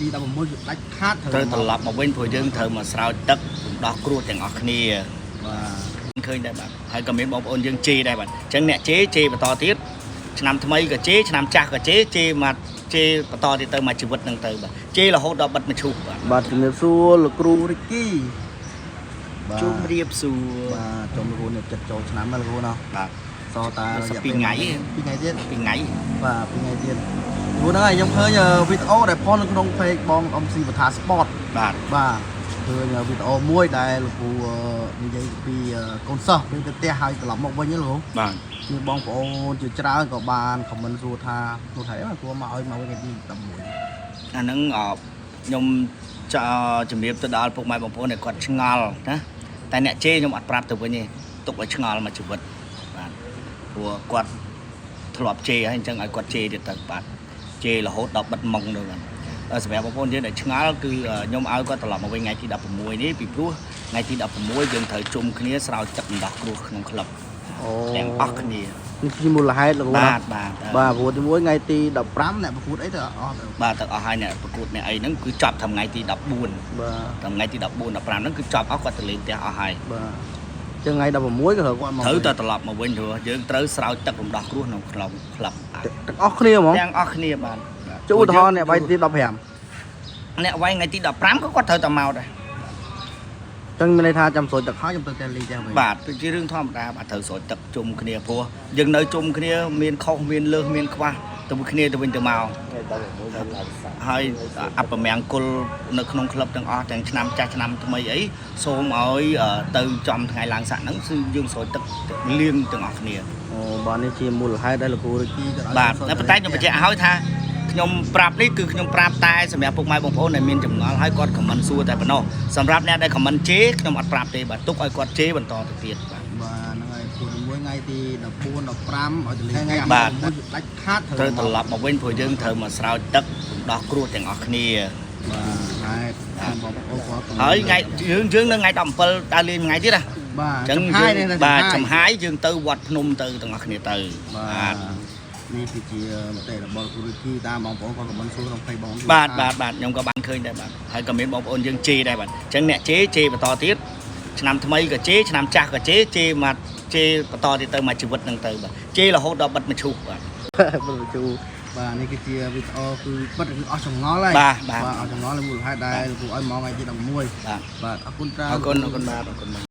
ទី16គឺដាច់ខាត ត្រូវត្រឡប់មកវិញព្រោះយើងត្រូវមកស្រោចទឹករំដោះគ្រោះទាំងអស់គ្នា បាទ ឃើញដែរបាទហើយក៏មានបងប្អូនយើងជេរដែរបាទអញ្ចឹងអ្នកជេរជេរបន្តទៀតឆ្នាំថ្មីក៏ជេរឆ្នាំចាស់ក៏ជេរជេរមកជេរបន្តទៀតទៅមកជីវិតហ្នឹងទៅបាទជេររហូតដល់បិទមឈូសបាទ បាទជំរាបសួរលោកគ្រូរិកគីបាទ ជុំរាបសួរ បាទជុំលោកគ្រូនេះចិត្តចូលឆ្នាំហើយលោកគ្រូណោះ បាទ សតា សពីរថ្ងៃឯង ពីរថ្ងៃទៀត ពីថ្ងៃ បាទពីរថ្ងៃទៀតព្រោះហ្នឹងហើយខ្ញុំឃើញវីដេអូដែលផុសនៅក្នុង page បង MC បថា Sport បាទ បាទឃើញវីដេអូមួយដែលលោកគ្រូនិយាយពីកូនសិស្សពេលទៅផ្ទះហើយត្រឡប់មកវិញហ្នឹងលោកគ្រូ បាទ មានបងប្អូនជាច្រើនក៏បាន comment សួរថាសួរថាអីបាទគ្រូមកឲ្យមកវិញថ្ងៃទី11 អាហ្នឹងអខ្ញុំចជំរាបទៅដល់ពុកម៉ែបងប្អូនដែលគាត់ឆ្ងល់ណាតែអ្នកជេរខ្ញុំអត់ប្រាប់ទៅវិញទេទុកឲ្យឆ្ងល់មួយជីវិតបាទព្រោះគាត់ធ្លាប់ជេរហើយអញ្ចឹងឲ្យគាត់ជេរទៀតទៅបាទជេររហូតដល់បិទមុងទៅបាទសម្រាប់បងប្អូនយើងដែលឆ្ងល់គឺខ្ញុំឲ្យគាត់ត្រឡប់មកវិញថ្ងៃទី16នេះពីព្រោះថ្ងៃទី16យើងត្រូវជុំគ្នាស្រោចទឹករំដោះគ្រោះក្នុងក្លឹប អូ ទាំងអស់គ្នា នេះជាមូលហេតុលោកគ្រូណា បាទបាទ បាទព្រោះទីមួយថ្ងៃទី15អ្នកប្រកួតអីទៅអស់ទៅ បាទទាំងអស់ហើយអ្នកប្រកួតអ្នកអីហ្នឹងគឺចប់ថ្ងៃទី14 បាទ ថ្ងៃទី14 15ហ្នឹងគឺចប់អស់គាត់ទៅលេងផ្ទះអស់ហើយ បាទចឹងថ្ងៃ16ក៏ត្រូវគាត់មក ត្រូវតែត្រឡប់មកវិញព្រោះយើងត្រូវស្រោចទឹករំដោះគ្រោះក្នុងក្លឹបក្លឹបបាទ ទាំងអស់គ្នាហ្មង ទាំងអស់គ្នាបាទ ជួឧទាហរណ៍អ្នកបាយទី15 អ្នកវាយថ្ងៃទី15ក៏គាត់ត្រូវតែមកដែរ ចឹងមានន័យថាចាំស្រោចទឹកហើយខ្ញុំទៅតែលេងផ្ទះវិញ បាទគឺជារឿងធម្មតាបាទត្រូវស្រោចទឹកជុំគ្នាព្រោះយើងនៅជុំគ្នាមានខុសមានលើសមានខ្វះទៅគ្នាទៅវិញទៅមកហើយអពមង្គលនៅក្នុងក្លឹបទាំងអស់ទាំងឆ្នាំចាស់ឆ្នាំថ្មីអីសូមឲ្យទៅចំថ្ងៃឡើងស័កហ្នឹងគឺយើងស្រោចទឹកលាងទាំងអស់គ្នា អូបាទនេះជាមូលហេតុដែលលោកគ្រូរិកគីក៏ បាទតែប៉ុន្តែខ្ញុំបញ្ជាក់ឲ្យថាខ្ញុំប្រាប់នេះគឺខ្ញុំប្រាប់តែសម្រាប់ពុកម៉ែបងប្អូនដែលមានចម្ងល់ហើយគាត់ comment សួរតែប៉ុណ្ណោះសម្រាប់អ្នកដែល comment ជេរខ្ញុំអត់ប្រាប់ទេបាទទុកឲ្យគាត់ជេរបន្តទៅទៀតបាទ បាទហ្នឹងហើយព្រោះទីមួយថ្ងៃទី14 15ឲ្យទៅលេងផ្ទះ បាទ 16ដាច់ខាត ត្រូវត្រឡប់មកវិញព្រោះយើងត្រូវមកស្រោចទឹករំដោះគ្រោះទាំងអស់គ្នា បាទហើយបងប្អូនគាត់ ហើយថ្ងៃយើងយើងនៅថ្ងៃ17ដើរលេងមួយថ្ងៃទៀតណា បាទ អញ្ចឹង ចំហាយ យើង នេះណា បាទ ចំហាយ ចំហាយយើងទៅវត្តភ្នំទៅទាំងអស់គ្នាទៅ បាទនេះគឺជាមតិរបស់លោកគ្រូរិកគីតាមបងប្អូនគាត់ក៏មិនសួរក្នុង page បង បាទបាទបាទខ្ញុំក៏បានឃើញដែរបាទហើយក៏មានបងប្អូនយើងជេរដែរបាទអញ្ចឹងអ្នកជេរជេរបន្តទៀតឆ្នាំថ្មីក៏ជេរឆ្នាំចាស់ក៏ជេរជេរមកជេរបន្តទៀតទៅមកជីវិតហ្នឹងទៅបាទជេររហូតដល់បិទមឈូសបាទ បិទបញ្ជូបាទនេះគឺជាវីដេអូគឺពិតគឺអស់ចម្ងល់ហើយ បាទបាទ បាទអស់ចម្ងល់ហើយមូលហេតុដែលលោកគ្រូឲ្យមកថ្ងៃទី11 បាទ បាទអរគុណច្រើន អរគុណអរគុណបាទអរគុណបាទ